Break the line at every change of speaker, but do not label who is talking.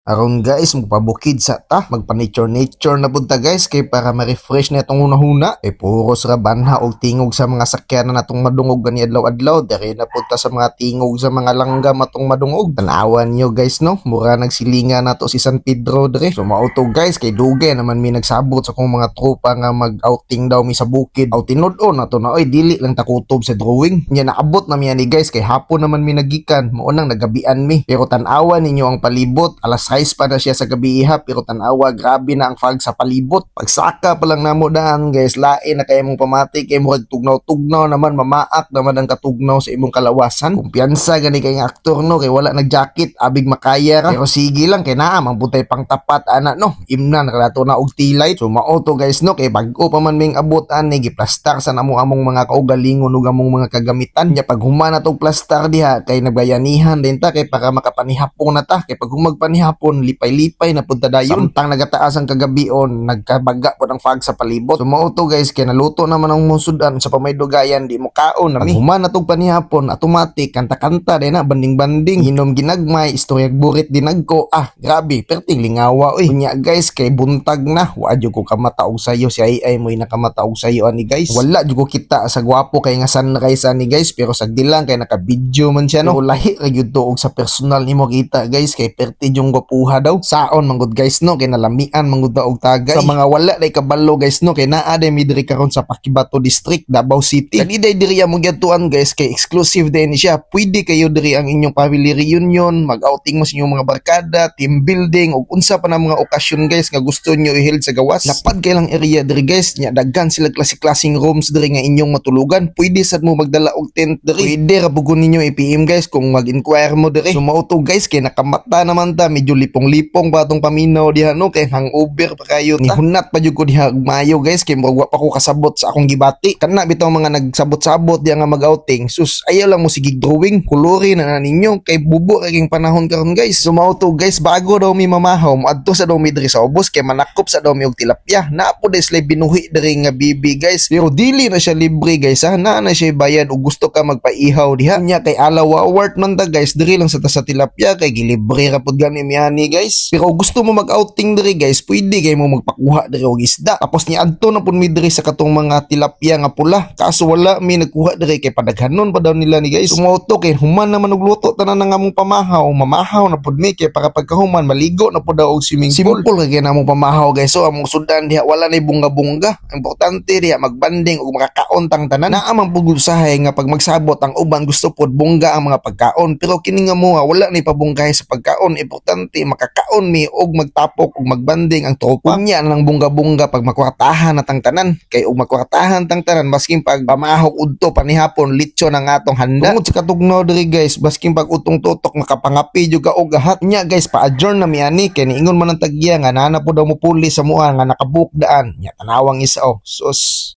Aron guys, magpabukid sa ta, magpa-nature nature na pud ta, guys, kay para ma-refresh na itong hunahuna. Eh puro sa banha og tingog sa mga sakyanan natong madungog gani adlaw-adlaw, diri na pud ta sa mga tingog sa mga langgam atong madungog. Tanawan nyo guys, no, mura nagsilinga nato si San Pedro diri. So mao to guys, kay dugay naman mi nagsabot sa akong mga tropa nga mag-outing daw mi sa bukid. Aw tinud-on nato na oy, dili lang takutob sa drawing. Nya naabot na mi ani guys, kay hapon naman mi nagikan, mao nang nagabian mi. Pero tan-awan ninyo ang palibot, alas 6 pa na siya sa gabi iha, pero tan-awa, grabe na ang fog sa palibot. Pagsaka pa lang namo daan guys, lain na kay mong pamati kay murag tugnaw-tugnaw naman, mamaak naman ang katugnaw sa imong kalawasan. Kumpiyansa gani kay nga aktor no, kay wala nag-jacket, abig makaya ra. Pero sige lang kay naa man pud tay pangtapat ana no. Imna nakadato na og tea light. So mao to guys no, kay bag-o pa man ming abot ani, giplastar sa namo among mga kaugalingon ug among mga kagamitan. Nya pag human na tog plastar diha kay nagbayanihan din ta kay para makapanihapon na ta, kay pag humagpanihapon lipay-lipay na pud ta dayon. Samtang nagataas ang kagabion, nagkabaga pod ang fog sa palibot. So mao to guys, kay naluto naman ang musudan sa pamay dugayan, di mo kaon na mi. Pag human na tog panihapon, automatic kanta-kanta din na, banding-banding, hinom ginagmay, istoryag burit dinagko. Ah, grabe, perting lingawa oy. Unya guys, kay buntag na, wa jud ko kamata og sayo, si ay ay mo'y nakamata og sayo ani guys. Wala jud ko kita sa gwapo kay nga sunrise ani guys, pero sagdi lang kay naka-video man siya no. Pero lahi ra gyud to og sa personal nimo kita guys, kay perti yung gwapuha daw. Saon man gud guys no, kay nalamian man gud og tagay. Sa mga wala day kabalo guys no, kay naa day mi diri karon sa Paquibato District, Davao City. Kani day diri among giadtuan guys, kay exclusive din siya. Pwede kayo diri ang inyong family reunion, mag-outing mo sa inyong mga barkada, team building ug unsa pa na mga okasyon guys nga gusto niyo i-hold sa gawas. Lapad kay lang area diri guys, nya daghan sila klase-klaseng rooms diri nga inyong matulugan. Pwede sad mo magdala og tent diri. Pwede ra bugon ninyo i-PM guys kung mag-inquire mo diri. So mao to guys, kay nakamata naman ta, medyo lipong-lipong pa atong paminaw diha no, kay hangover pa kayo ta. Nihunat pa jud ko diha og mayo guys, kay murag wa pa ko kasabot sa akong gibati. Kana bitaw mga nagsabot-sabot diha nga mag-outing, sus, ayaw lang mo sige drawing, kuluri na na ninyo kay bubo ra king panahon karon guys. So mao to guys, bago daw mi mamahaw, moadto sa daw mi diri sa ubos kay manakop sa daw mi og tilapia. Naa po sila binuhi diri nga bibi guys, pero dili na siya libre guys ha, naa na siya bayad ug gusto ka magpaihaw diha. Nya kay alawa worth man ta guys, diri lang sa ta sa tilapia kay gilibre ra pud gani mi ani guys. Pero gusto mo mag-outing diri guys, pwede kay mo magpakuha diri og isda. Tapos ni adto na pud mi diri sa katong mga tilapia nga pula, kaso wala mi nagkuha diri kay padaghanon pa daw nila ni guys. So mao to kay human naman og luto tanan nga among pamahaw, mamahaw na pud mi kay para pagkahuman maligo na pud daw og swimming pool. Simple kay na among pamahaw guys. So among sudan diha wala nay bunga-bunga, importante diha magbanding ug makakaon tang tanan. Naa man pud usahay nga pag magsabot ang uban gusto pod bongga ang mga pagkaon, pero kini nga mo wala nay pabonggahay sa pagkaon, importante makakaon mi og magtapok ug magbanding ang tropa. Unya na nang bongga-bongga pag makwartahan na tang tanan, kay og makwartahan tang tanan, masking pag pamahok udto panihapon litso na nga atong handa. Tungod sa katugnaw diri guys, basking pag utong tutok makapangapi jud ka og gahat. Nya guys, pa-adjourn na mi ani kay niingon man ang tagya nga naa na po daw mo puli sa mua nga nakabook daan. Nya tanawang isa oh, sus.